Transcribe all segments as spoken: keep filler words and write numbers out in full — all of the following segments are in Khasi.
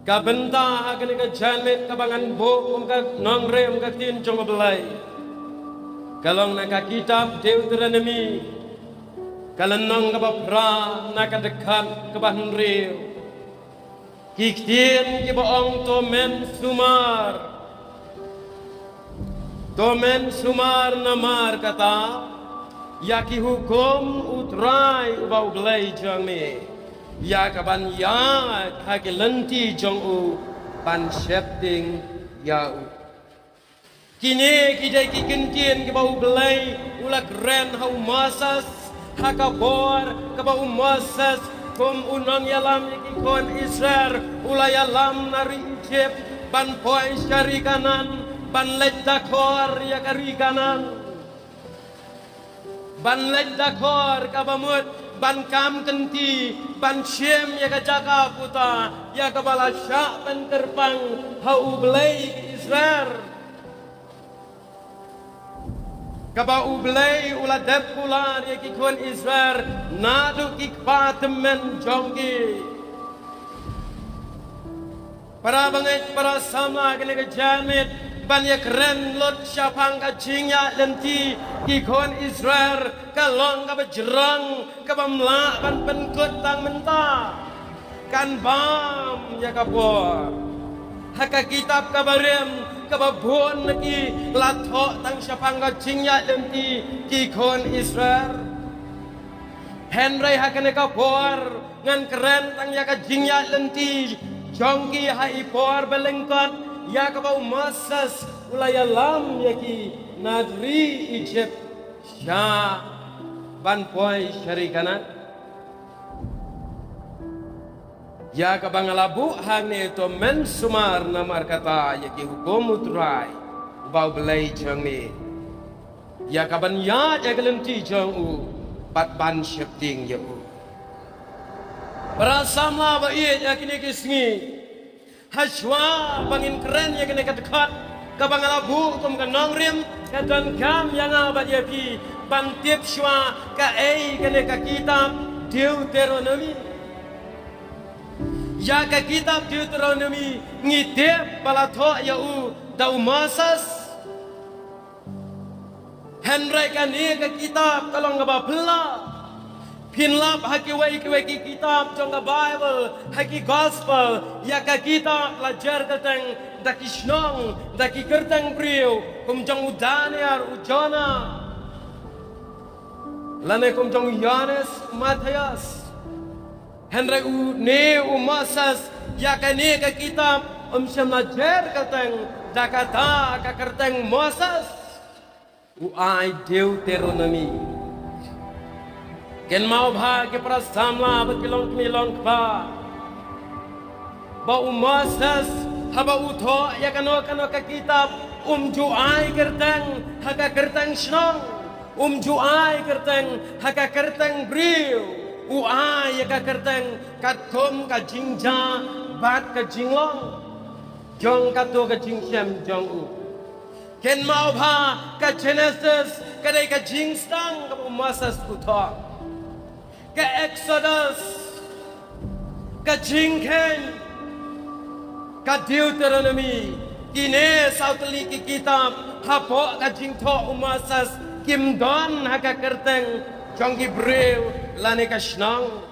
Ka bynta ha kane ka janmiet kaba ngan buh kum ka nongrim ka ktien jong U Blei ka long na ka kitab Deuteronomi, ka lynnong kaba phra, na ka dkhot kaba hynriew. Ki ktien kiba ong: To men sumar, to men sumar namar kata ïa ki hukum U Trai uba U Blei jong me, ïa kaban ïaid ha ki lynti jong u ban sheptieng ïa u. Kine ki dei ki kyntien kiba U Blei u la kren ha u Moses ha ka por kaba u Moses kum u nongïalam ïa ki khun Israel u la ïalam na ri Egypt ban poi sha ri Kanaan, ban leit dakor ïa ka ri Kanaan, ban leit dakor kaba mut ban kam kynti, ban shim ïa ka jaka puta ïa kaba la shah pynkyrpang ha U Blei ki Israel, kaba U Blei u la dep kular ïa ki khun Israel naduh ki kpa tymmen jong ki. Para bangeit, para samla, kane ka janmiet ban ïakren lut shaphang ka jingïaid lynti ki khun Israel ka long kaba jrong, kaba ym lah ban pynkut tang mynta. Kan bam ïa ka por. Ha ka kitab kaba rim, kaba bun na ki la thoh tang shaphang ka jingïaid lynti ki khun Israel. Hynrei ha kane ka por ngan kren tang ïa ka jingïaid lynti jong ki ha i por ba lyngkot ïa kaba u Moses u la ïalam ïa ki na ri Egypt sha ban poi sha ri Kanaan. Ïa kaba nga la buh hangne: To men sumar namar kata ïa ki hukum U Trai uba U Blei jong me, ïa kaban ïaid ïa ka lynti jong u bad ban sheptieng ïa u. Para samla ba ïeit, ïa kine ki sngi, hashwa ba ngin kren ïa kane ka dkhot kaba nga la buh kum ka nongrim, ka donkam ïa nga bad ïa phi ban tip shwa kaei kane ka kitab Deuteronomi. Ïa ka kitab Deuteronomi ngi tip ba la thoh ïa u da u Moses. Hynrei kane ka kitab ka long kaba phylla. Phin lap ha kiwei kiwei ki kitab jong ka Baibl, ha ki Gospel, ïa ka kitab la jer kyrteng da ki shnong, da ki kyrteng briew, kum jong u Daniel, u Jonah, lane kum jong u Ïoannis, u Mathaios. Hynrei une u Moses, ïa kane ka kitab um shym la jer kyrteng da kata ka kyrteng Moses. U ai Deuteronomi. Kynmaw bha ki para samla bad ki longkmie longkpa, ba u Moses haba u thoh ïa kano kano ka kitab um ju ai kyrteng ha ka kyrteng shnong, um ju ai kyrteng ha ka kyrteng briew, u ai ïa ka kyrteng katkum ka jingjia bad ka jinglong jong kato ka jingshem jong u. Kynmaw bha, ka Genesis ka dei ka jingsdang kaba u Moses u thoh. Ka Exodus, ka Jingkheiñ, ka Deuteronomi, kine saw tylli ki kitab hapoh ka jingthoh u Moses kim don ha ka kyrteng jong ki briew lane ka shnong.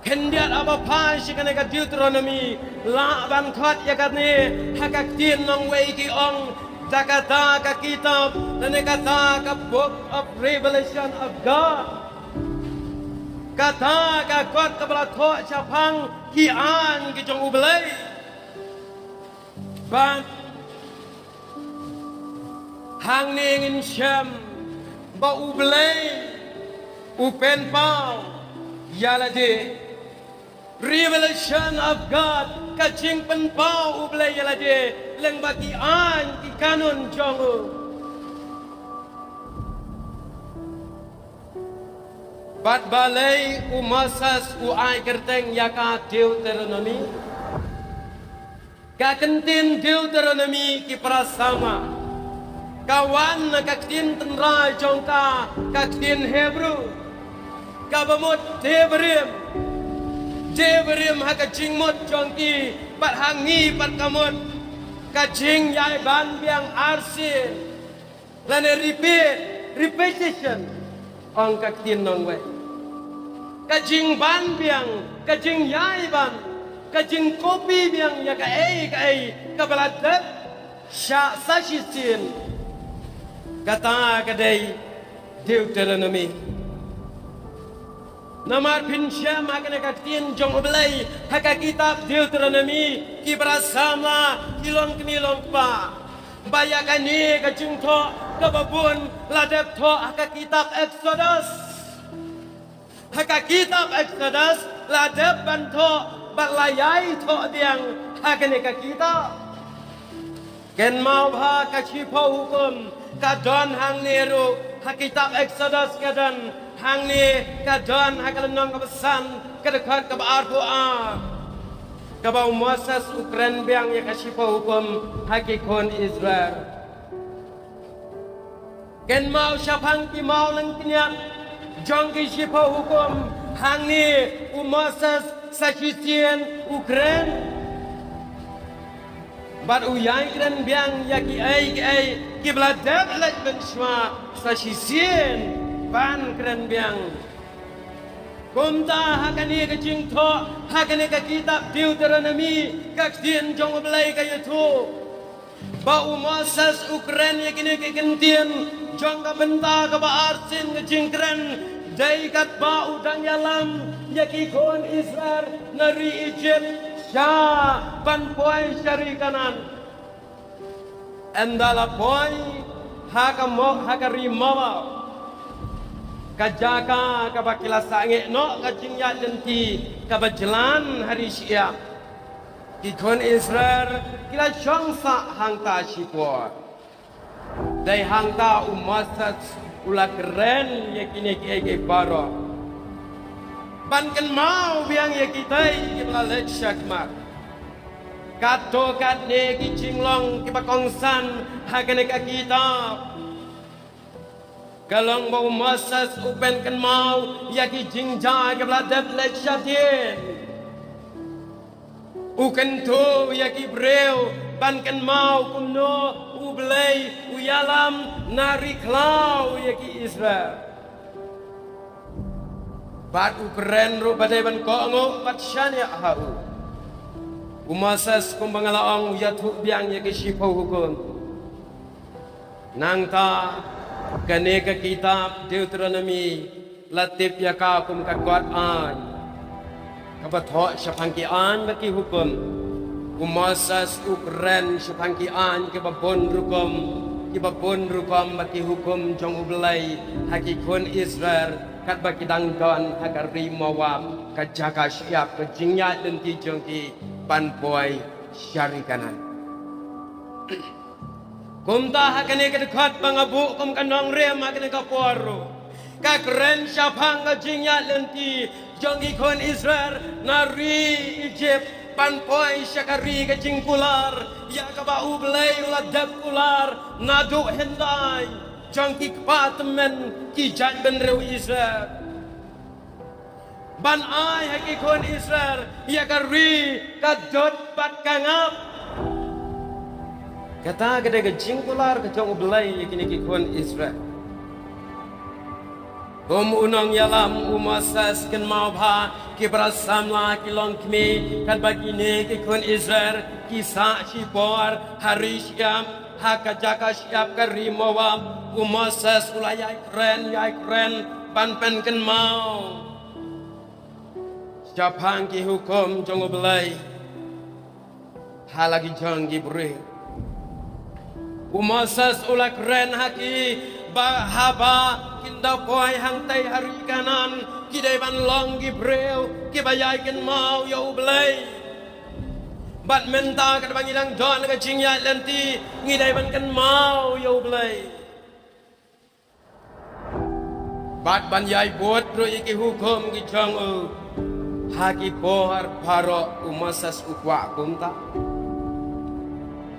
Khyndiat haba phai sha kane ka Deuteronomi, lah ban khot ïa kane ha ka ktien nongwei, ki ong da kata ka kitab lane kata ka Book of Revelation of God. Kata ka kot kaba la thoh shaphang ki aiñ ki jong U Blei. Bad hangne ngin shem ba U Blei u pynpaw ïa lade. Revelation of God, ka jingpynpaw U Blei ïa lade lyngba ki aiñ ki kanun jong u. Bad balei u Moses u ai kyrteng ïa ka Deuteronomi? Ka kyntien Deuteronomi, ki para samla, ka wan na ka ktien tynrai jong ka, ka ktien Hebru, kaba mut Devarim. Te barim ha ka jingmut jong ki, bad ha ngi pat ka mut, ka jingïai ban biang arsien, lane repeat, repetition, ong ka ktien nongwei. Ka jingban biang, ka jingïai ban, ka jingkopi biang ïa kaei kaei kaba la dep shah sa shisien. Kata ka dei Deuteronomy. Namar phin shem ha kane ka ktien jong U Blei ha ka kitab Deuteronomy, ki para samla, ki longkmie longkpa, ba ïa kane ka jingthoh kaba bun la dep thoh ha ka kitab Exodus. Ha ka kitab Exodus la dep ban thoh, bad la ïai thoh biang ha kane ka kitab. Kynmaw ba ka shiphew hukum ka don hangne ruh, ha kitab Exodus ka don hangne, ka don ha ka lynnong kaba san, ka dkhot kaba arphew ar, kaba u Moses u kren biang ïa ka shiphew hukum ha ki khun Israel. Kynmaw shaphang ki maw lyngkniat jong ki shiphew hukum, hangne u Moses sa shisien u kren. Bad u ïai kren biang ïa kiei kiei kiba la dep leit mynshuwa sa shisien ban kren biang. Kumta ha kane ka jingthoh ha kane ka kitab Deuteronomy, ka ktien jong U Blei ka ïathuh ba u Moses u kren ïa kine ki kyntien jong ka bynta kaba arsien ka jingkren, dei katba u dang ïalam ïa ki khun Israel na ri Egypt sha ban poi sha ri Kanaan. Ynda la poi ha ka Mo-, ha ka ri Moab, ka jaka kaba ki la sangeh noh ka jingïaid lynti kaba jlan ha ri shyiap, ki khun Israel ki la shong sah hangta shipor. Dei hangta u Moses u la kren ïa kine kiei kiei baroh, ban kynmaw biang ïa kitei kiba la leit shakhmat. Katto katne ki jinglong kiba kongsan ha kane ka kitab, ka long ba u Moses u pynkynmaw ïa ki jingjia kiba la dep leit shadien. U kyntu ïa ki briew ban kynmaw kumno U Blei u ïalam na ri khlaw ïa ki Israel. Bad u kren ruh ba dei ban kohnguh bad shaniah ha u. U Moses, kumba nga la ong, u ïathuh biang ïa ki shiphew hukum. Nangta kane ka kitab Deuteronomy la tip ïa ka kum ka kot aiñ kaba thoh shaphang ki aiñ bad ki hukum. U Moses u kren shaphang ki aiñ kiba bun rukom, kiba bun rukom bad ki hukum jong U Blei ha ki khun Israel katba ki dang don ha ka ri Moab, ka jaka shyiap, ka jingïaid lynti jong ki ban poi sha ri Kanaan. Kumta ha kane ka dkhot ba nga buh kum ka nongrim ha kane ka por ruh, ka kren shaphang ka jingïaid lynti jong ki khun Israel na ri Egypt ban poi sha ka ri ka jingkular, ïa kaba U Blei u la dep kular naduh hyndai jong ki kpa tymmen, ki jaitbynriew Israel, ban ai ha ki khun Israel ïa ka ri ka dud bad ka ngap. Kata ka dei ka jingkular ka jong U Blei ïa kine ki khun Israel. Kum u nongïalam u Moses, kynmaw ba ki para samla, ki longkmie, katba kine ki khun Israel ki sah shipor ha ri shyiap, ha ka jaka shyiap ka ri Moab, u Moses u la ïai kren, ïai kren ban pynkynmaw shaphang ki hukum jong U Blei ha la ki jong ki briew. U Moses u la kren ha ki ba haba kin da poi hangtei ha ri Kanaan, ki dei ban long ki briew kiba ïai kynmaw ïa U Blei. Bad mynta katba ngi dang don ha ka jingïaid lynti, ngi dei ban kynmaw ïa U Blei bad ban ïai bud ruh ïa ki hukum ki jong u. Ha ki por baroh u Moses u kwah kumta.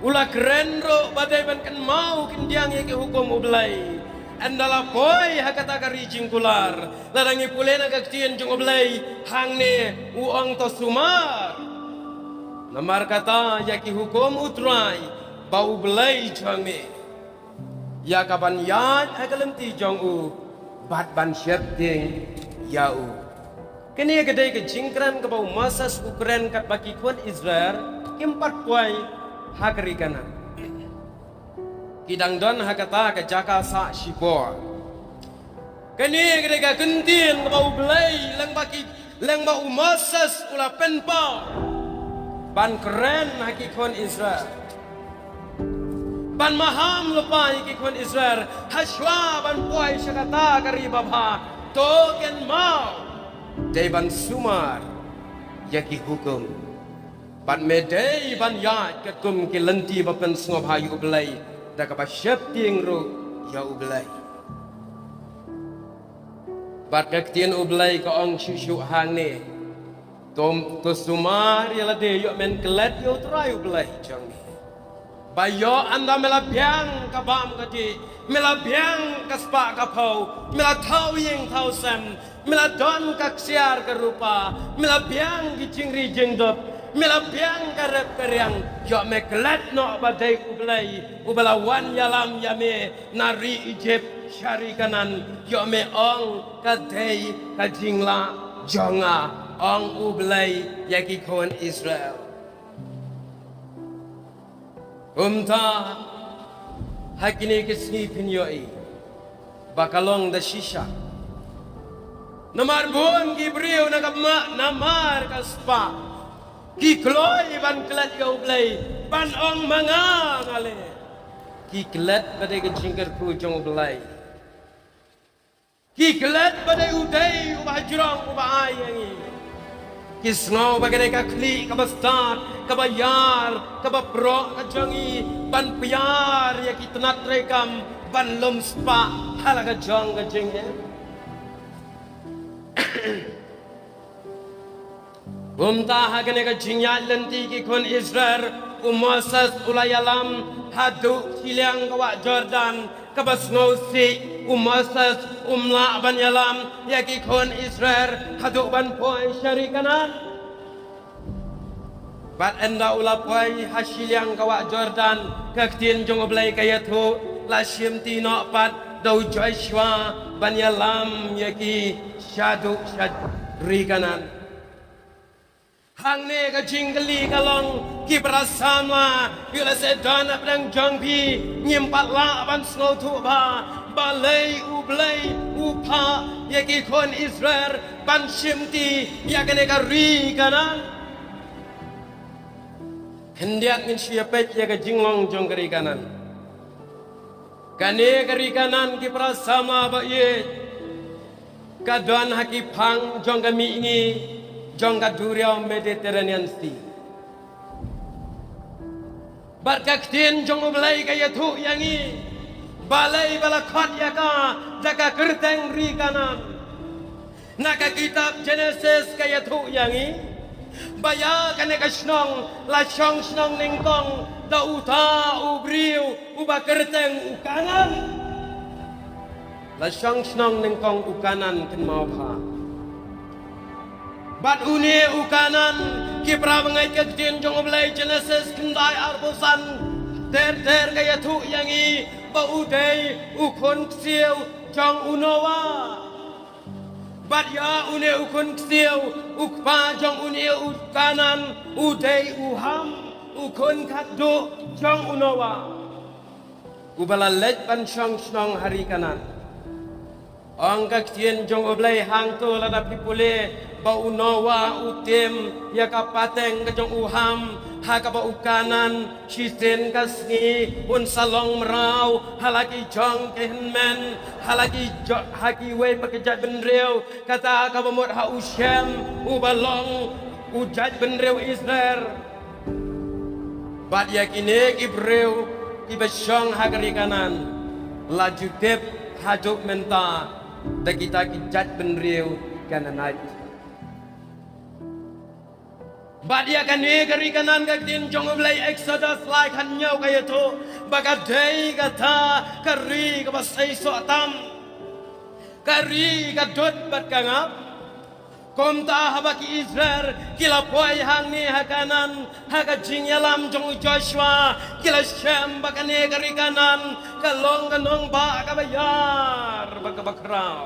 U la kren ruh ba dei ban kynmaw khyndiat ïa ki hukum U Blei. Ynda la poi ha kata ka ri jingkular, lada ngi pule na ka ktien jong U Blei, hangne u ong to sumar. Namar kata ïa ki hukum U Trai ba U Blei jong me, ïa ka ban ïaid ha ka lynti jong u bad ban sheptieng ïa u. Kane ka dei ka jingkren kaba u Moses u kren katba ki khun Israel kim pat poi ha ka ri Kanaan. Ki dang don ha kata ka jaka sah shipor. Kane ka dei ka kyntien kaba U Blei lyngba ki, lyngba u Moses u la pynpaw ban kren ha ki khun Israel, ban maham lypa ïa ki khun Israel, hashwa ban poi sha kata ka ri babha, to kynmaw, dei ban sumar ïa ki hukum. Bad me dei ban ïaid katkum ki lynti ba pynsngewbha ïa U Blei, da kaba sheptieng ruh ïa U Blei. Bad ka ktien U Blei ka ong shuh shuh hangne, to, to sumar ïa lade, ïoh men klet ïa U Trai U Blei jong me. Ba ïoh ynda me la biang ka bam ka dih, me la biang ka spah ka phew, me la thaw ïing thaw sem, me la don ka ksiar ka rupa, me la biang ki jingri jingdop, me la biang ka rep ka riang, ïoh me klet noh ba dei U Blei uba la wan ïalam ïa me na ri Ijipt sha ri Kanaan, ïoh me ong ka dei ka jinglah jong nga, ong U Blei ïa ki khun Israel. Kumta ha kine ki sngi phin ïohi ba ka long da shisha. Namar bun ki briew na ka ma, namar ka spah, ki kloi ban klet ïa U Blei, ban ong ma nga nga leh. Ki klet ba dei ka jingkyrkhu jong U Blei. Ki klet ba dei U dei uba hajrong uba ai ïa ngi. Ki sngew ba ka dei ka khlieh kaba stad, kaba ïar, kaba proh ka jong ngi ban pynïar ïa ki tnat treikam ban lum spah ha la ka jong ka jingim. Kumta ha kane ka jingïaid lynti ki khun Israel, u Moses u la ïalam haduh shiliang ka wah Jordan, kaba sngewsih u Moses um lah ban ïalam ïa ki khun Israel haduh ban poi sha ri Kanaan. Bad ynda u la poi ha shiliang ka wah Jordan, ka ktien jong U Blei ka ïathuh, la shimti noh pat da u Joshua ban ïalam ïa ki shaduh sha ri Kanaan. Hangne ka jingkylli ka long, ki para samla, ïoh lehse don hapdeng jong phi, ngim pat lah ban sngewthuh ba balei U Blei u phah ïa ki khun Israel ban shimti ïa kane ka ri Kanaan. Khyndiat ngin shu ïa peit ïa ka jinglong jong ka ri Kanaan. Kane ka ri Kanaan, ki para samla ba ïeit, ka don ha ki phang jong ka mihngi jong ka duriaw Mediterranean Sea. Bad ka ktien jong U Blei ka ïathuh ïa ngi balei ba la khot ïa ka da ka kyrteng ri Kanaan. Na ka kitab Genesis ka ïathuh ïa ngi ba ïa kane ka shnong la shong shnong nyngkong da uta u briew uba kyrteng u Kanaan. La shong shnong nyngkong u Kanaan, kynmaw pha. Bad une u Kanaan, ki para bangeit, ka ktien jong U Blei, Genesis khyndai arphew san, ter ter ka ïathuh ïa ngi ba u dei u khun ksiew jong u Noah. Bad ïa une u khun ksiew, u kpa jong une u Kanaan, u dei u Ham, u khun khatduh jong u Noah, uba la leit ban shong shnong ha ri Kanaan. Ong ka ktien jong U Blei hangto, lada phi pule, ba u Noah u tim ïa ka pateng ka jong u Ham, ha kaba u Kanaan shisien ka sngi un sa long mraw ha la ki jong ki hynmen, ha la ki jo-, ha kiwei pat ki jaitbynriew, kata kaba mut ha u Shem uba long u jaitbynriew Israel. Bad ïa kine ki briew kiba shong ha ka ri Kanaan la ju tip haduh mynta da kita ki jaitbynriew Canaanite. Bad ïa kane ka ri Kanaan, ka ktien jong U Blei, Exodus lai khathynñiew ka ïathuh ba ka dei kata ka ri kaba seisoh tam, ka ri ka dud bad ka ngap. Kumta haba ki Israel ki la poi hangne ha Kanaan, ha ka jingïalam jong u Joshua, ki la shem ba kane ka ri Kanaan ka long ka nongbah kaba ïar bad kaba khraw,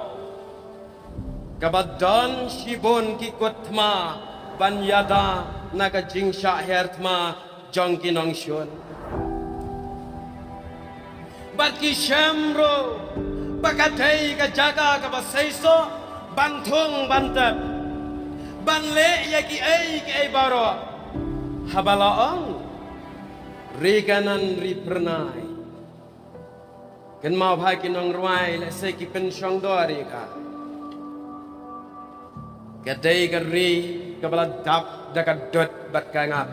kaba don shibun ki kut thma ban ïada na ka jingshah her thma jong ki nongshun. Bad ki shem ruh ba ka dei ka jaka kaba seisoh ban thung ban tep, ban leh ïa kiei kiei baroh. Haba la ong, ri Kanaan ri phyrnai, kynmaw bha ki nongrwai, lehse ki pynshong dor ïa ka. Ka dei ka ri kaba la dap da ka dud bad ka ngap,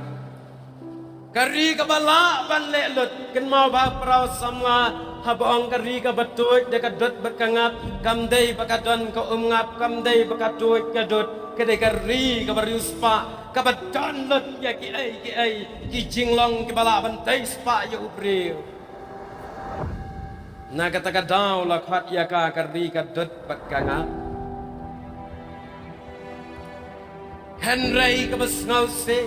ka ri kaba lah ban leh lut. Kynmaw bha para samla, haba ong ka ri kaba tuid da ka dud bad ka ngap, kam dei ba ka don ka umngap, kam dei ba ka tuid ka dud. Ka dei ka ri kaba riewspah, kaba don lut ïa kiei kiei, ki jinglong kiba lah ban tei spah ïa u briew. Na kata ka daw la khot ïa ka ka ri ka dud bad ka ngap. Hynrei kaba sngewsih,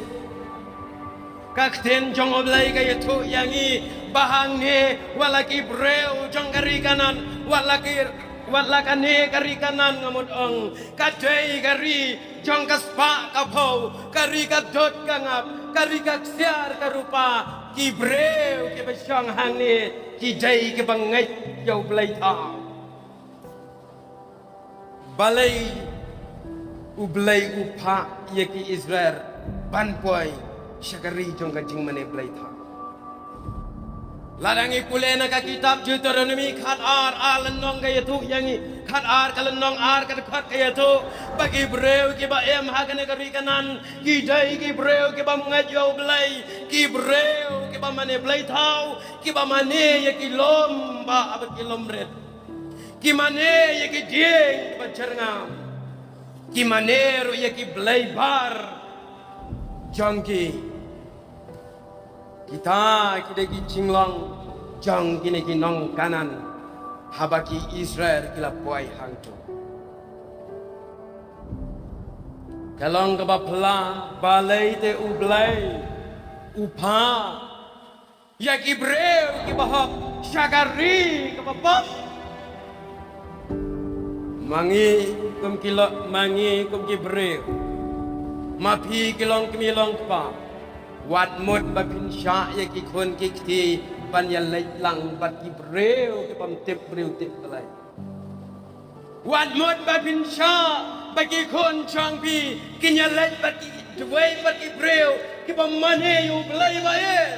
ka ktien jong U Blei ka ïathuh ïa ngi ba hangne, wat la ki briew jong ka ri Kanaan, wat la ki, wat la kane ka ri Kanaan, nga mut ong, ka dei ka ri jong ka spah ka phew, ka ri ka dud ka ngap, ka ri ka ksiar ka rupa. Ki briew kiba shong hangne ki dei kiba ngeit ïa U Blei thaw. Balei U Blei u phah ïa ki Israel ban poi sha ka ri jong ka jingmane blei thaw? Lada ngi pule na ka kitab Deuteronomi khatar, ar lynnong ka ïathuh ïa ngi, khatar ka lynnong, ar ka dkhot ka ïathuh ba ki briew kiba im ha kane ka ri Kanaan ki dei ki briew kiba ngeit ïa U Blei, ki briew kiba mane blei thaw, kiba mane ïa ki lum bah bad ki lum rit, ki mane ïa ki dieng kiba jyrngam, ki mane ruh ïa ki blei bar jong ki. Kita ki dei ki jinglong jong kine ki nong Kanaan haba ki Israel ki la poi hangto. Ka long kaba phylla, balei te U Blei u phah ïa ki briew kiba hok sha ka ri kaba pop? Ma ngi kum ki lo, ma ngi kum ki briew, ma phi ki long kmie long kpa, wat mut ba phin shah ïa ki khun ki kti ban ïaleit lang bad ki briew kibym tip briew tip Blei. Wat mut ba phin shah ba ki khun jong phi kin ïaleit bad ki, duwai bad ki briew kibym mane ïa U Blei ba im.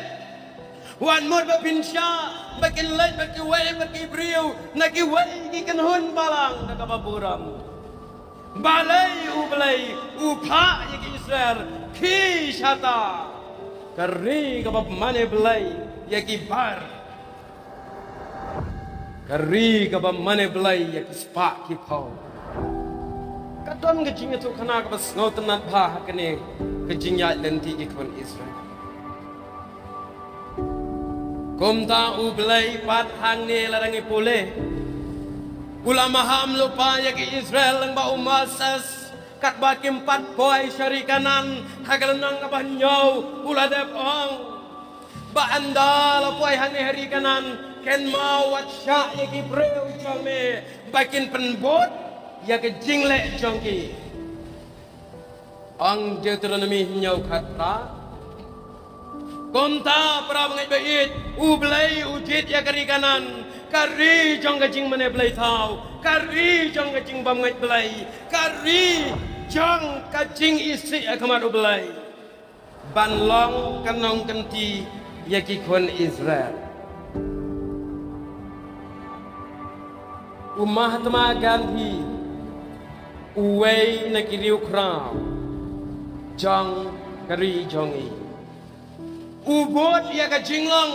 Wat mut ba phin shah ba kin leit bad kiwei bad ki briew na kiwei ki kynhun balang da kaba burom. Balei U Blei u phah ïa ki Israel ki shata ka ri kaba mane blei ïa ki bar, ka ri kaba mane blei ïa ki spah ki phew? Ka don ka jingïathuhkhana kaba sngewtynnat bha ha kane ka jingïaid lynti ki khun Israel. Kumta U Blei pat hangne lada ngi pule, u la maham lypa ïa ki Israel lyngba u Moses, katba kim pat poi sha ri Kanaan. Ha ka lynnong kaba hynñiew u la dep ong ba ynda la poi hangne ha ri Kanaan, kynmaw wat shah ïa ki briew jong me ba kin pynbud ïa ka jingleh jong ki. Ong Deuteronomi hynñiew khatphra. Kumta para bangeit ba ïeit, U Blei u jied ïa ka ri Kanaan, ka ri jong ka jingmane blei thaw, ka ri jong ka jingbymngeit Blei, ka ri jong ka jingisih ha khmat U Blei, ban long ka nongkynti ïa ki khun Israel. U Mahatma Gandhi, uwei na ki riewkhraw jong ka ri jong ngi, u bud ïa ka jinglong,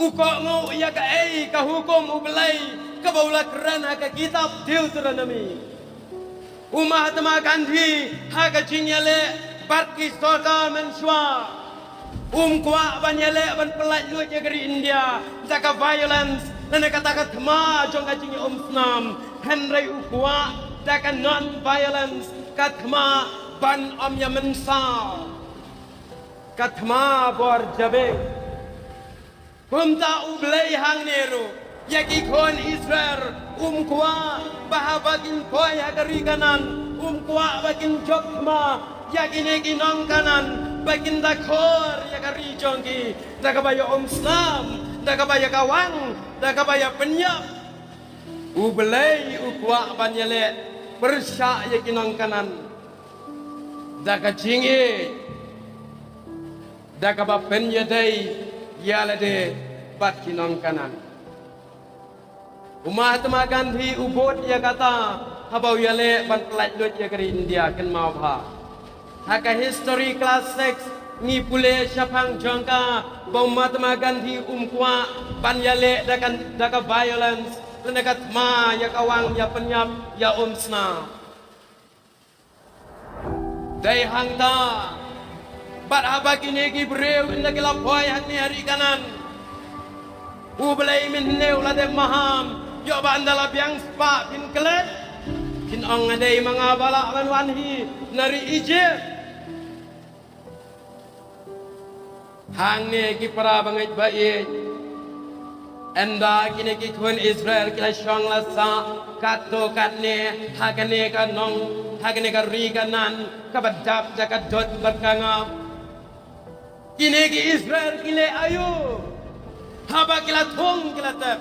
u kohnguh ïa kaei ka hukum U Blei kaba u la kren ha ka kitab Deuteronomi. U Mahatma Gandhi ha ka jingïaleh Bad ki sorkar mynshuwa um kwah ban ïaleh ban pyllait luid ïa ka ri India da ka violence lane kata ka thma jong ka jingïaumsnam. Hynrei u kwah da ka non-violence, ka thma ban ym ïa mynsaw, ka thma bor jabieng. Kumta U Blei hangne ruh ïa ki khun Israel um kwah ba haba kin poi ha ka ri Kanaan, um kwah ba kin jop thma ïa kine ki nong Kanaan ba kin da khor ïa ka ri jong ki da kaba ïaumsnam, da kaba ïakawang, da kaba ïapynïap. U Blei u kwah ban ïaleh pyrshah ïa ki nong Kanaan da ka jingïeit, da kaba pynïadei ïa lade bad ki nong Kanaan. U Mahatma Gandhi u bud ïa kata haba u ïaleh ban pyllait luid ïa ka ri India, kynmaw bha. Ha ka history class six ngi pule shaphang jong ka ba u Mahatma Gandhi um kwah ban ïaleh da ka, da ka violence lane ka thma ïakawang, ïapynïap, ïaumsnam. Dei hangta bad haba kine ki briew ynda ki la poi hangne ha ri Kanaan, U Blei mynhynne u la dep maham ïoh ba ynda la biang spah phin klet, phin ong, nga dei ma nga ba lah ban wan hi na ri Ijipt. Hangne ki para bangeit ba ïeit, ynda kine ki khun Israel ki la shong la sah katto katne ha kane ka nong, ha kane ka ri Kanaan kaba dap da ka dud bad ka ngap, kine ki Israel ki leh aïu haba ki la thung ki la tep?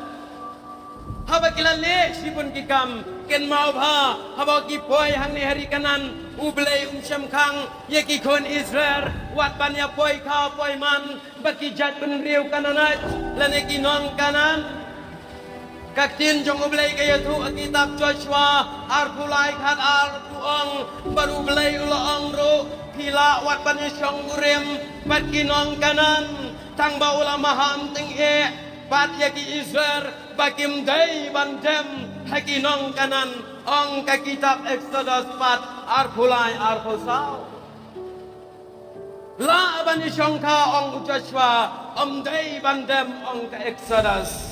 Haba ki la leh shibun ki kam, kynmaw bha, haba ki poi hangne ha ri Kanaan, U Blei um shemkhang ïa ki khun Israel wat ban ïa poi kha poi man bad ki jaitbynriew Kanaan lane ki nong Kanaan. Ka ktien jong U Blei ka ïathuh ha kitab Joshua arphew lai, khatar, u ong, bad U Blei u la ong ruh, phi lah wat ban ïashong burim bad ki nong Kanaan, tang ba u la maham tyngeh bad ïa ki Israel ba kim dei ban dem ha ki nong Kanaan, ong ka kitab Exodus pat arphew lai, arphew saw. Lah ban ïashong kha, ong u Joshua, ym dei ban dem, ong ka Exodus.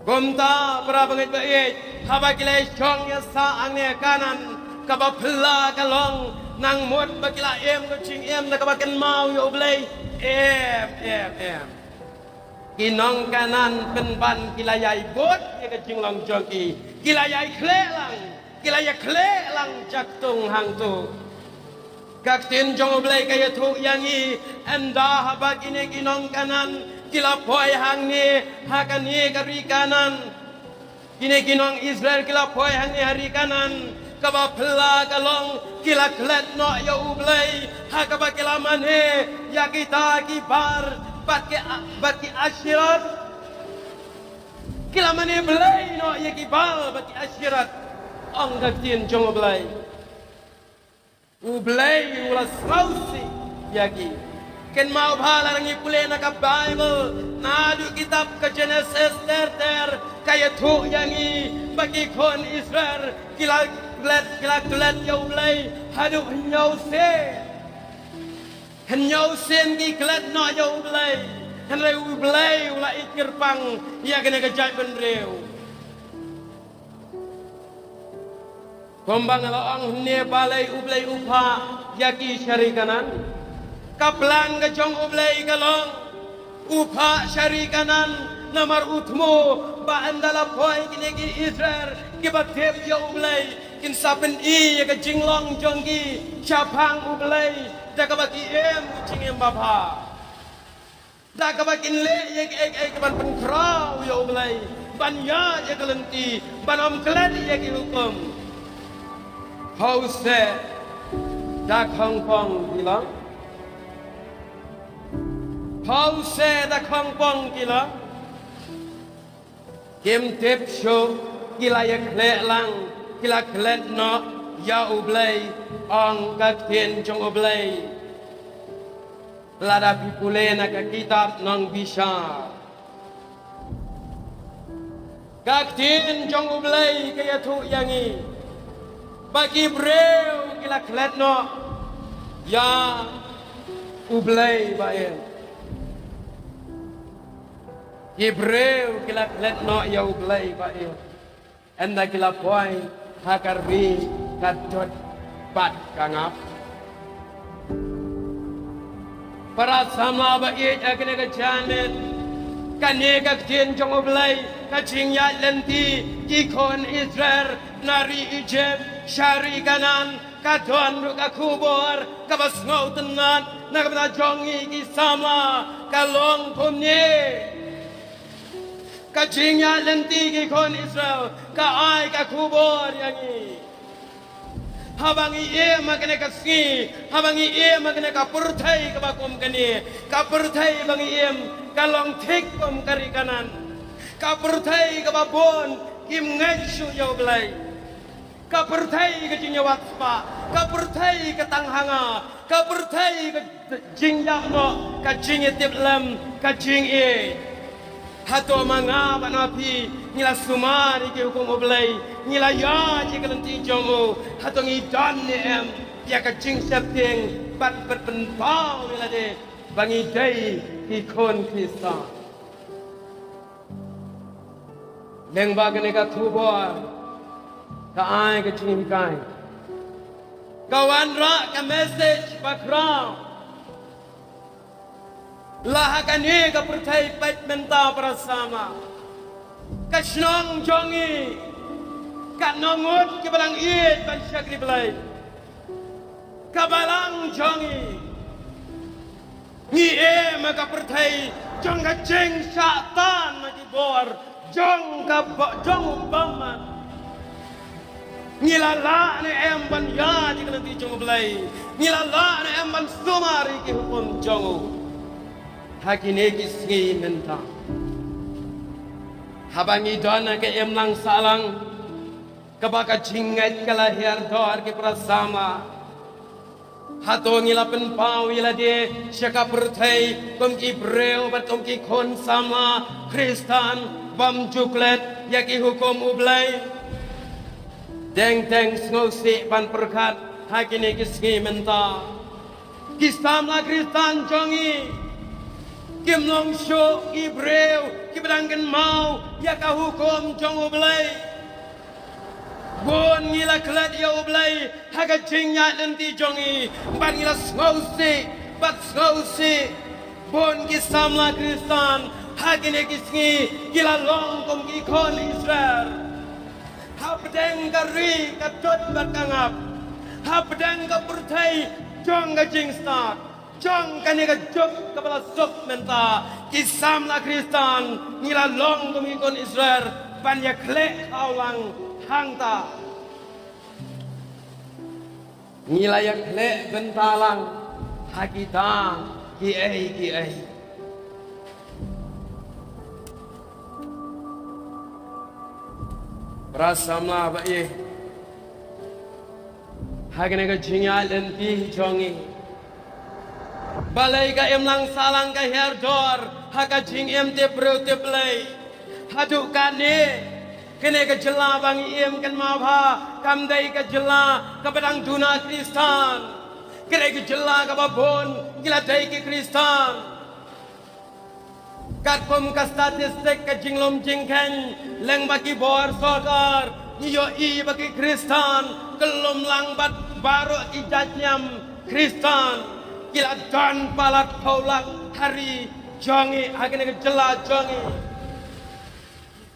Kumta para bangeit ba ïeit, haba ki la ïashong ïasah hangne ha Kanaan, kaba phylla ka long, nang mut ba ki la im ka jingim da kaba kynmaw ïa U Blei? Em, em, em. Ki nong Kanaan pynban ki la ïai bud ïa ka jinglong jong ki, ki la ïai khleh lang, ki la ïakhleh lang jaktung hangto. Ka ktien jong U Blei ka ïathuh ïa ngi, ynda haba kine ki nong Kanaan ki la poi hangne ha kane ka ri Kanaan, kine ki nong Israel ki la poi hangne ha ri Kanaan, kaba phylla ka long, ki la klet noh ïa U Blei ha kaba ki la mane ïa kita ki Baal bad ki, bad ki Asherah. Ki la mane blei noh ïa ki Baal bad ki Asherah, ong ka ktien jong U Blei. U Blei u la sngewsih ïa ki. Kynmaw bha, lada ngi pule na ka Baibl, naduh kitab ka Jenesis ter ter, ka ïathuh ïa ngi ba ki khun Israel ki la klet, ki la klet ïa U Blei haduh hynñiew sien. Hynñiew sien ki klet noh ïa U Blei, hynrei U Blei u la ïeit kyrpang ïa kane ka jaitbynriew. Kumba nga la ong hynne, balei U Blei u phah ïa ki sha ri Kanaan? Ka plan ka jong U Blei ka long, u phah sha ri Kanaan namar u thmu ba ynda la poi kine ki Israel kiba tip ïa U Blei, kin sa pyni ïa ka jinglong jong ki shaphang U Blei da kaba ki im ka jingim babha, da kaba kin leh ïa kiei kiei ban pynkhraw ïa U Blei, ban ïaid ïa ka lynti, ban ym klet ïa ki hukum. Hose da khongpong ki long. Hose da khongpong ki long. Kim tip shuh, ki la ïakhleh lang, ki la klet noh ïa U Blei, ong ka ktien jong U Blei. Lada phi pule na ka kitab Nongbishar, ka ktien jong U Blei ka ïathuh ïa ngi ba ki briew ki la klet noh. Ïa U Blei ba im. Ki briew ki la klet noh ïa U Blei ba im. Ynda ki la poi ha ka ri ka dud bad ka ngap. Para samla ba ïeit ha kane ka janmiet, kane ka ktien jong U Blei, ka jingïaid lynti ki khun Israel na ri Egypt sha ri Kanaan, ka don ruh ka khubor kaba sngewtynnat na ka bynta jong ngi ki samla, ka long kumne. Ka jingïaid lynti ki khun Israel ka ai ka khubor ïa ngi. Haba ngi im ha kane ka sngi, haba ngi im ha kane ka pyrthei kaba kum kane, ka pyrthei ba ngi im ka long thik kum ka ri Kanaan. Ka pyrthei kaba bun kim ngeit shuh ïa U Blei. Ka pyrthei ka jingïawad spah, ka pyrthei ka tang ha nga, ka pyrthei ka jingïap noh, ka jingïatiplem, ka jingïeit. Hato ma nga bad ma phi ngi la sumar ïa ki hukum U Blei, ngi la ïaid ïa ka lynti jong u, hato ngi don ne em ïa ka jingsheptieng bad ban pynpaw ïa lade ba ngi dei ki khun Khristan. Lyngba kane ka khubor ka ai ka jinghikai, ka wanrah ka message ba khraw. La ha kane ka pyrthei peit mynta para samla, ka shnong jong ngi ka nongut kiba dang ïeit ban shakri Blei. Ka balang jong ngi, ngi im ha ka pyrthei jong ka jingshah tan na ki bor jong ka ba-, jong u bymman. Ngi la lah ne em ban ïaid ïa ka lynti jong U Blei? Ngi la lah ne em ban sumar ïa ki hukum jong u ha kine ki sngi mynta? Haba ngi don ha ka imlang sahlang kaba ka jingngeit ka la hiar dor, ki para samla, hato ngi la pynpaw ïa lade sha ka pyrthei kum ki briew bad kum ki khun samla Khristan bym ju klet ïa ki hukum U Blei? Teng teng sngewsih ban pyrkhat ha kine ki sngi mynta. Ki samla Khristan jong ngi kim long shuh ki briew kiba dang kynmaw ïa ka hukum jong U Blei. Bun ngi la klet ïa U Blei ha ka jingïaid lynti jong ngi, bad ngi la sngewsih bad sngewsih. Bun ki samla Khristan ha kine ki sngi ki la long kum ki khun Israel. Hapdeng ka ri ka dud bad ka ngap, hapdeng ka pyrthei jong ka jingstad, jong kane ka juk kaba la suk mynta, ki samla Khristan ngi la long kum ki khun Israel ban ïakhleh khaw lang hangta. Ngi la ïakhleh bynta lang ha kita kiei kiei. Para samla ba ïeit, ha kane ka jingïaid lynti jong ngi, balei ka imlang sahlang ka hiar dor ha ka jingim tip briew tip Blei? Haduh katne kane ka jylla ba ngi im kynmaw bha kam dei ka jylla kaba dang duna Khristan. Ka dei ka jylla kaba bun ki la dei ki Khristan. Katkum ka statistik, ka jinglum jingkheiñ lyngba ki bor sorkar, ngi ïohi ba ki Khristan kyllum lang bad baroh ki jait niam Khristan ki la don palat phew lak ha ri jong ngi, ha kane ka jylla jong ngi.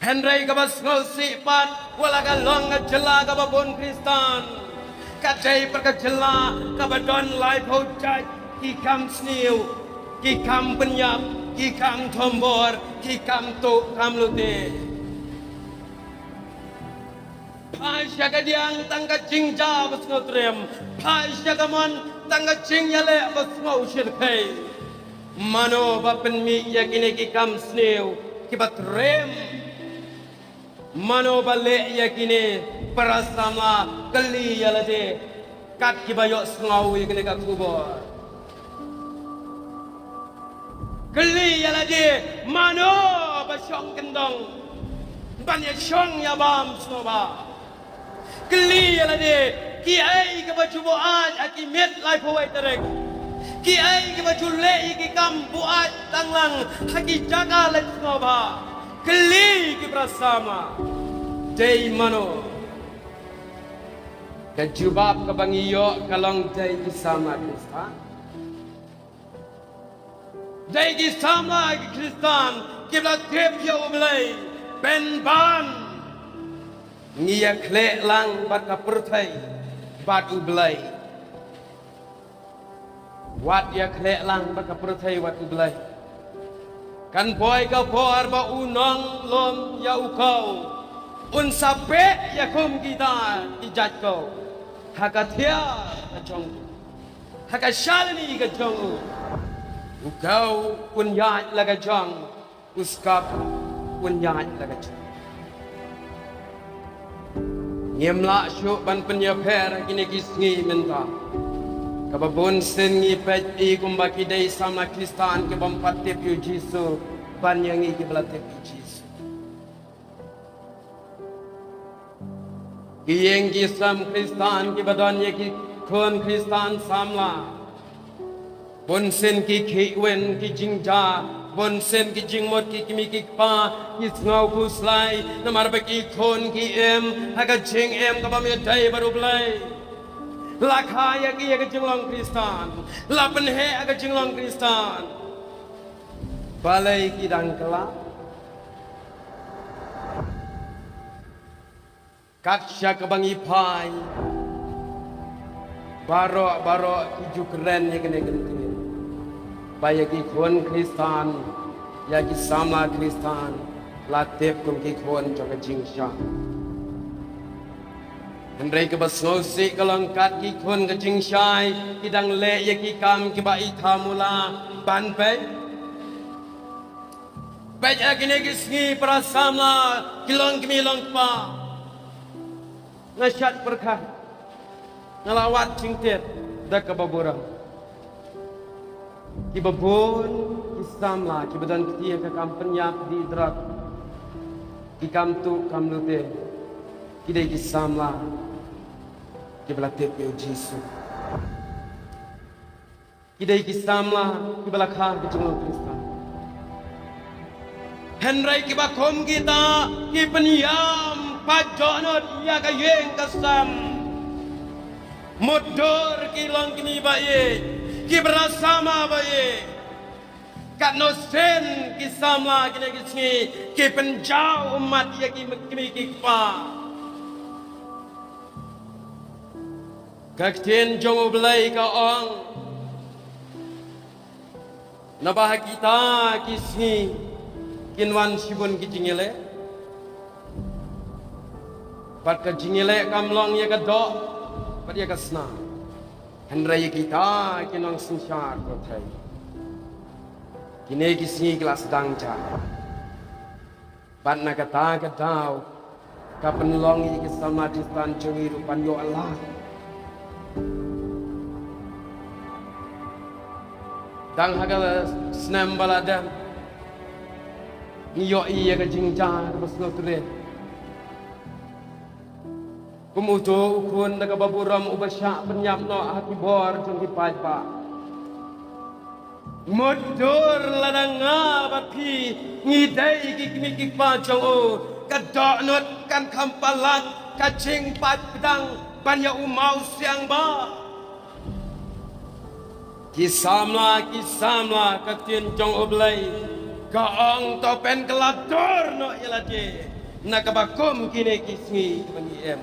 Hynrei kaba sngewsih pat, wat la ka long ka jylla kaba bun Khristan, ka dei pat ka jylla kaba don laiphew jait ki kam sniew, ki kam pynïap, ki kam thombor, ki kam tuh kam lute. Phai sha ka diang tang ka jingjia ba sngewtriem, phai sha ka mon tang ka jingïaleh ba sngewshyrkhei. Mano ba pynmih ïa kine ki kam sniew kiba triem? Mano ba leh ïa kine? Para samla, kylli ïa lade kat kiba ïohsngew ïa kane ka khubor. Kylli ïa lade, mano ba shong kyndong ban ïa shong ïa bam sngewbha? Kylli ïa lade, ki ei kaba ju buaid ha ki miet laiphew wei tarik? Ki ei kaba ju leh ïa ki kam buaid tang lang ha ki jaka leit sngewbha? Kylli ki para samla, dei mano? Ka jubab kaba ngi ïoh ka long dei ki samla Khristan. Dei ki samla ki Khristan kiba la tip ïa U Blei. Pynban ngi ïa khleh lang bad ka pyrthei bad U Blei. Wat ïa khleh lang bad ka pyrthei bad U Blei. Kan poi ka por ba u nonglum ïa u kew un sa peh ïa kum kita ki jait kew ha ka thiar ka jong u, ha ka shalini ka jong u. U kew un ïaid la ka jong, u skop un ïaid la ka jong. Ngim lah shuh ban pynïapher ha kine ki sngi mynta, kaba bun sien ngi peit ïa ki kumba ki dei samla Khristan ki bym pat tip ïa U Jisu ban ïa ngi kiba la tip ïa U Jisu. Ki ïing ki sem Khristan kiba don ïa ki khun Khristan samla, bun sien ki khih win ki jingjia, bun sien ki jingmut ki kmie ki kpa, ki sngew khuslai namar ba ki khun ki im ha ka jingim kaba ym ïadei bad U Blei. La kha ïa ki ïa ka jinglong Khristan, la pynheh ha ka jinglong Khristan, balei ki dang kylla? Kat sha kaba ngi phai, baroh baroh ki ju kren ïa kane ka ktien ba ïa ki khun Khristan, ïa ki samla Khristan la tip kum ki khun jong ka jingshai. Hynrei kaba sngewsih ka long kat ki khun ka jingshai ki dang leh ïa ki kam kiba ithamula ban peit. Peit ha kine ki sngi para samla, ki longkmie longkpa, nga shad pyrkhat, nga la wad jingtip da kaba burom. Kiba bun ki samla kiba don kti ha ka kam pynïap, die drug, ki kam tuh kam lute, ki dei ki samla kiba la tip ïa U Jisu. Ki dei ki samla kiba la kha ka jinglong Khristan. Hynrei kiba kum kita ki pynïam pat dohnud ïa ka ïing ka sem. Mutdur ki longkmie ba ïeit, ki para samla ba ïeit. Katno sien ki samla kine ki sngi ki pynjaw ummat ïa ki kmie ki kpa. Ka ktien jong U Blei ka ong, naba ha kita ki sngi kin wan shibun ki jingïaleh, bad ka jingïaleh kam long ïa ka doh bad ïa ka snam. Hynrei ïa kita ki nongsynshar pyrthei, kine ki sngi ki la sdang jia. Bad na kata ka daw ka pynlong ïa ki samla Khristan jong ngi ruh ban ïoh lad. Dang ha ka snem ba la dep ngi ïohi ïa ka jingjia kaba sngewtrei. Kum uto u khun da kaba burom uba shah pynïap noh ha ki bor jong ki paidbah. Mutdur lada nga bad phi ngi dei ki kmie ki kpa jong u, ka dohnud kan kham palat, ka jingpait pdang ban ïa u mawsiang ba. Ki samla, ki samla, ka ktien jong U Blei ka ong, to pynkylla dur noh ïa lade na kaba kum kine ki sngi kiba ngi im.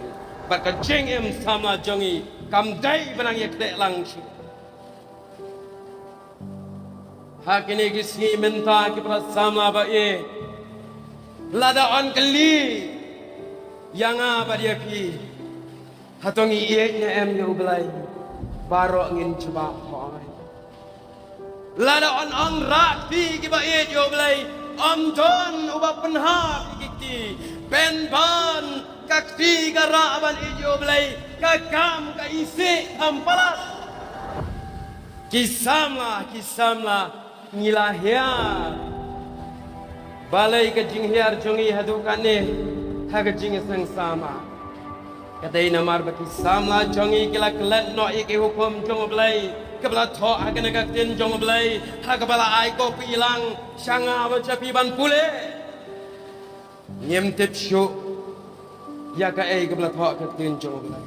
Bad ka jingim samla jong ngi kam dei ban nang ïa kdeh lang shuh. Ha kine ki sngi mynta ki para samla ba ïeit, lada yn kylli ïa nga bad ïa phi, hato ngi ïeit ne em ïa U Blei? Baroh ngin jubab hooid. Lada yn ong rah kti kiba ïeit ïa U Blei, ym don uba pynhap ïa ki kti. Pynban ka kti ka rah ban ïeit ïa U Blei, ka kam ka isih kham palat. Ki samla, ki samla, ngi la hiar. Balei ka jinghiar jong ngi haduh katne ha ka jingïaseng samla? Ka dei namar ba ki samla jong ngi ki la klet noh ïa ki hukum jong U Blei, kaba la thoh ha kane ka ktien jong U Blei, ha kaba la ai copy lang sha nga bad sha phi ban pule. Ngim tip shuh ïa kaei kaba la thoh ha ka ktien jong U Blei.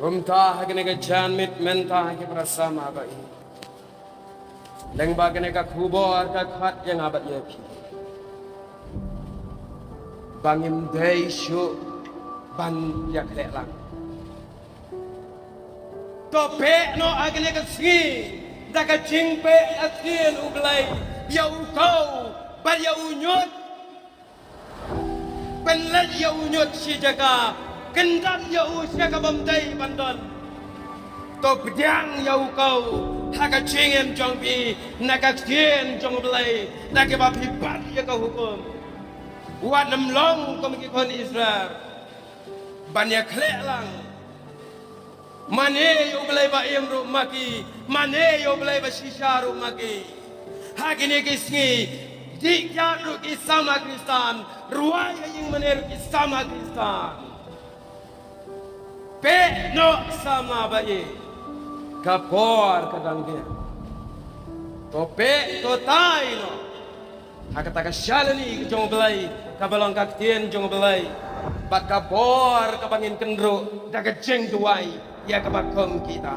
Kumta ha kane ka janmiet mynta, ha ki para samla ba ïeit, lyngba kane ka khubor ka khot ïa nga bad ïa phi ba ngim dei shuh ban ïakhleh lang. To peit noh ha kane ka sngi da ka jingpeit ïa ka ktien U Blei, ïa u kaw bad ïa u ñiut. Pynleit ïa u ñiut shi jaka, kyndon ïa u sha ka bym dei ban don. To pdiang ïa u kaw ha ka jingim jong phi na ka ktien jong U Blei, da kaba phi bat ïa ka hukum. Wat nym long kum ki khun Israel ban ïakhleh lang. Mane ïa U Blei ba im ruh ma ki, mane ïa U Blei ba shisha ruh ma ki. Ha kine ki sngi, dih kiad ruh ki samla Khristan, rwai ha ïing mane ruh ki samla Khristan. Peit noh samla ba ïeit, ka por ka dang biang. To peit, to tai noh ha kata ka shalani ka jong U Blei, kaba long ka ktien jong U Blei, bad ka bor kaba ngin kynruh da ka jingduwai ïa kaba kum kita.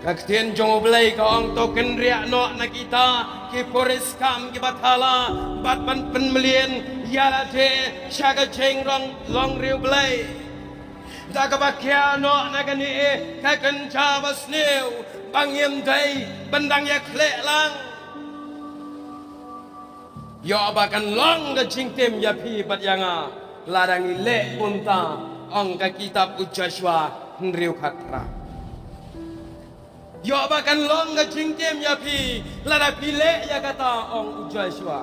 Ka ktien jong U Blei ka ong, to kynriah noh na kita ki puriskam kiba thala, bad ban pynmlien ïa lade sha ka jinglong long riewblei. Da kaba khia noh na kane ka kynja ba sniew, ba ngim dei ban dang ïakhleh lang. Ïoh ba kan long ka jingtim ïa phi bad ïa nga lada ngi leh kumta, ong ka kitab u Joshua hynriew khatphra. Ïoh ba kan long ka jingtim ïa phi lada phi leh ïa kata, ong u Joshua.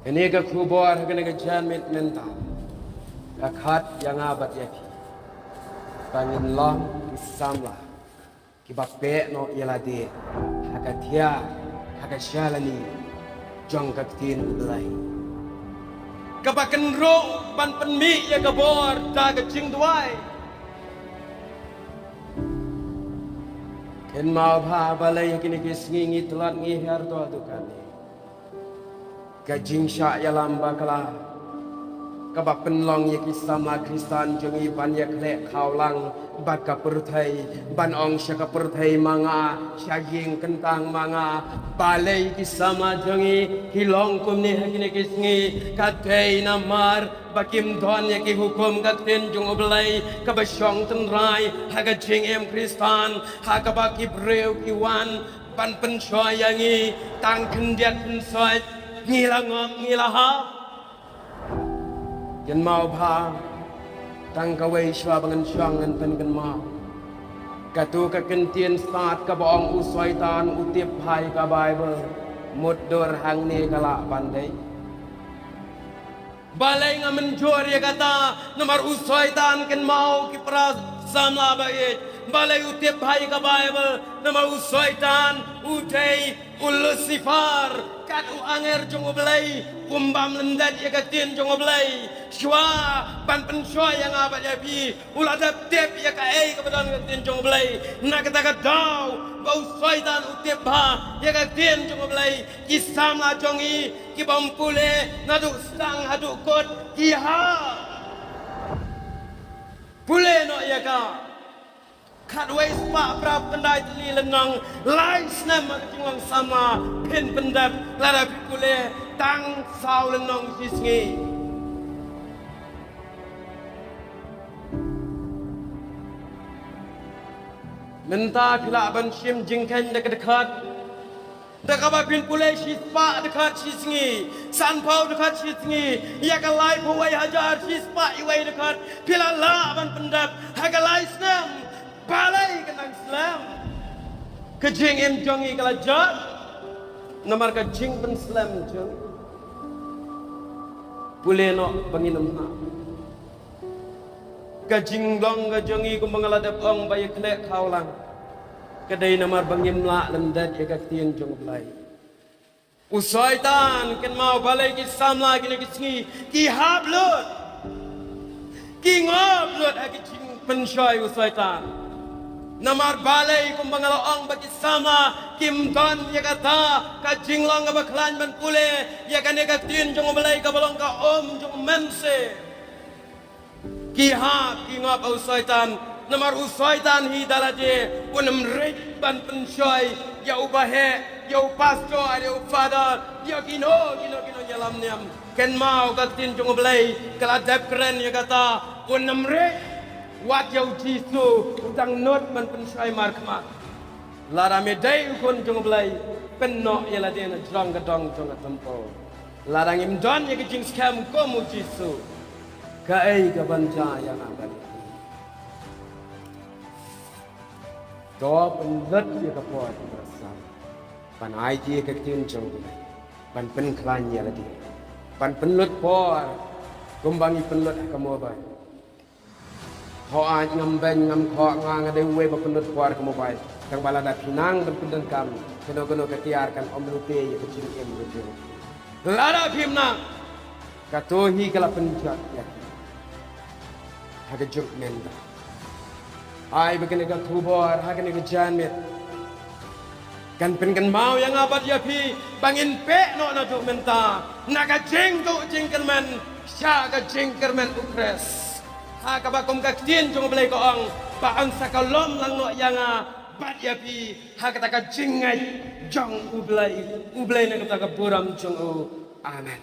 Kane ka khubor ha kane ka janmiet mynta ka khot ïa nga bad ïa phi ba ngin long ki samla kiba peit noh ïa lade ha ka thiar, ha ka shalani jong ka ktien U Blei, kaba kynruh ban pynmih ïa ka bor da ka jingduwai. Kynmaw bha balei ha kine ki sngi ngi tlot, ngi hiar dor dukan. Ka jingshah ïalam bakla kaba pynlong ïa ki samla Khristan jong ngi ban ïakhleh khawlang bad ka pyrthei, ban ong sha ka pyrthei ma nga, sha ïing kyntang ma nga. Balei ki samla jong ngi ki long kumne ha kine ki sngi? Ka dei namar ba kim don ïa ki hukum ka ktien jong U Blei kaba shong tynrai ha ka jingim Khristan, ha kaba ki briew ki wan ban pynshoi ïa ngi tang khyndiat khynsoit, ngi la ngop ngi la hap. Kynmaw bha, tang kawei shuwa ba ngan shong ngan pynkynmaw. Kato ka kyntien stad kaba ong u Soitan u tip bha ïa ka Baibl, mutdur hangne ka lah ban dei. Balei nga mynjur ïa kata? Namar u Soitan, kynmaw ki para samla ba ïeit, balei u tip bha ïa ka Baibl? Namar u Soitan u dei u Lucifer, kat u angel jong U Blei, um bam lyndet ïa ka ktien jong U Blei. Shuwa ban pynshoi ïa nga bad ïa phi, u la dep tip ïa kaei kaba don ha ka ktien jong U Blei. Na kata ka daw ba u Soitan u tip bha ïa ka ktien jong U Blei, ki samla jong ngi ki bym pule naduh sdang haduh kut, ki hap. Pule noh ïa ka. Khatwei spah phra phew khyndai tylli lynnong, lai snem ha ka jinglong samla phin pyndep lada phi pule tang saw lynnong shi sngi. Mynta phi lah ban shim jingkheiñ da ka dkhot, da kaba phin pule shispah dkhot shi sngi, sanphew dkhot shi sngi, ïa ka laiphew wei hajar shispah iwei dkhot phi la lah ban pyndep ha ka lai snem. Balei ka nang slem? Ka jingim jong ngi ka la jot namar ka jingpynslem jong ngi. Pule noh ba ngin ym hap. Ka jinglong ka jong ngi, kumba nga la dep ong, ba ïakhleh khawlang, ka dei namar ba ngim lah lyndet ïa ka ktien jong U Blei. U Soitan, kynmaw balei ki samla kine ki sngi ki hap lut, ki ngop lut ha ki jingpynshoi u Soitan. Namar balei? Kumba nga la ong ba ki samla kim don ïa kata ka jinglong kaba khlaiñ ban pule ïa kane ka ktien jong U Blei kaba long ka um jong U Mynsiem. Ki hap ki ngop ha u Soitan, namar u Soitan hi da lade un ym rit ban pynshoi ïa u baheh, ïa u pastor, ïa u father, ïa kino kino kino ïalam niam. Kynmaw ka ktien jong U Blei ka la dep kren ïa kata, un ym rit. Wat ïa u Jisu u dang nud ban pynshoi markhmat. Lada me dei u khun jong U Blei, pynnoh ïa lade na jrong ka dong jong ka templ. Lada ngim don ïa ka jingskhem kum u Jisu, kaei kaban jia ïa nga bad ïa phi? To pynlut ïa ka por, ki para samla, ban ai ïa ka ktien jong U Blei, ban pynkhlaiñ ïa lade, ban pynlut por kumba ngi pynlut ha ka mobile. Hooid, ngam beiñ, ngam khoh, nga nga dei uwei ba pynlut por ha ka mobile. Tang ba lada phi nang ban pyndonkam, kano kano ka tiar kan ym lute ïa ka jingim ka jong phi. Lada phim nang, kato hi ka la pynjot ïa phi ha ka juk mynta. Ai ba kane ka khubor ha kane ka janmiet kan pynkynmaw ïa nga bad ïa phi ba ngin peit noh naduh mynta na ka jingduh jingkyrmen sha ka jingkyrmen U Khrist. Ha kaba kum ka ktien jong U Blei ka ong ba yn sa ka lum lang noh ïa nga bad ïa phi ha kata ka jingngeit jong U Blei, U Blei na kata ka burom jong u. Amen.